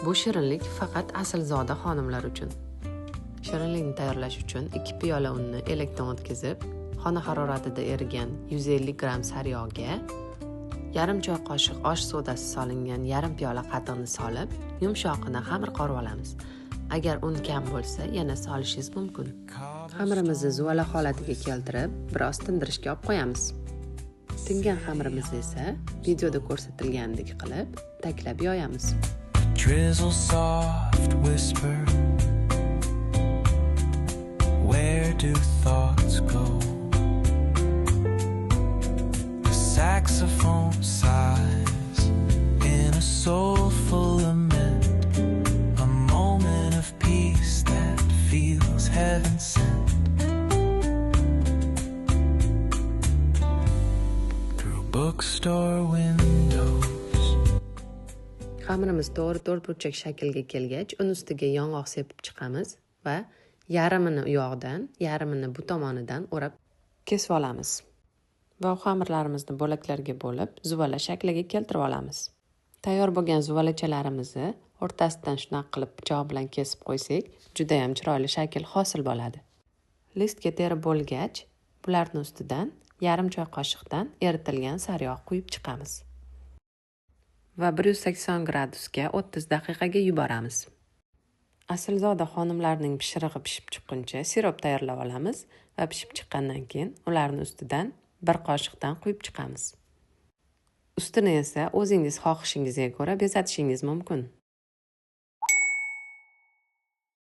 Bu shirinlik faqat aslzoda xonimlar uchun. Shirinlikni tayyorlash uchun 2 piyola unni elakdan o'tkazib, xona haroratida erigan 150 gramm sariyog'ga yarim choy qoshiq osh sodasi solingan yarim piyola qatiqni solib, yumshoqqina xamir qorib olamiz. Agar un kam bo'lsa, yana solishingiz mumkin. Xamirimizni zuvala holatiga keltirib, biroz tindirishga olib qo'yamiz. Tingan xamirimizni esa videoda ko'rsatilgandek qilib taklab yoyamiz. Drizzle soft whisper. Where do thoughts go? The saxophone sighs in a soulful lament. A moment of peace that feels heaven sent. Through bookstore windows. Xamirimiz to'g'ri to'rtburchak shaklga kelgach, uni ustiga yong'oq sepib chiqamiz va yarmini u yoqdan, yarmini bu tomonidan o'rab kesib olamiz. Va xamirlarimizni bo'laklarga bo'lib, zuvala shakliga keltirib olamiz. Tayyor bo'lgan zuvalachalarimizni o'rtasidan shunaqa qilib pichoq bilan kesib qo'ysak, juda ham chiroyli shakl hosil bo'ladi. Listga terib bo'lgach, bularni ustidan yarim choy qoshiqdan eritilgan sariyog' quyib chiqamiz. Va 180 gradusga 30 daqiqaga yuboramiz. Aslzoda xonimlarning pishirig'i pishib chiqquncha sirop tayyorlab olamiz va pishib chiqqandan keyin ularni ustidan bir qoshiqdan quyib chiqamiz. Ustini esa o'zingiz xohishingizga ko'ra bezatishingiz mumkin.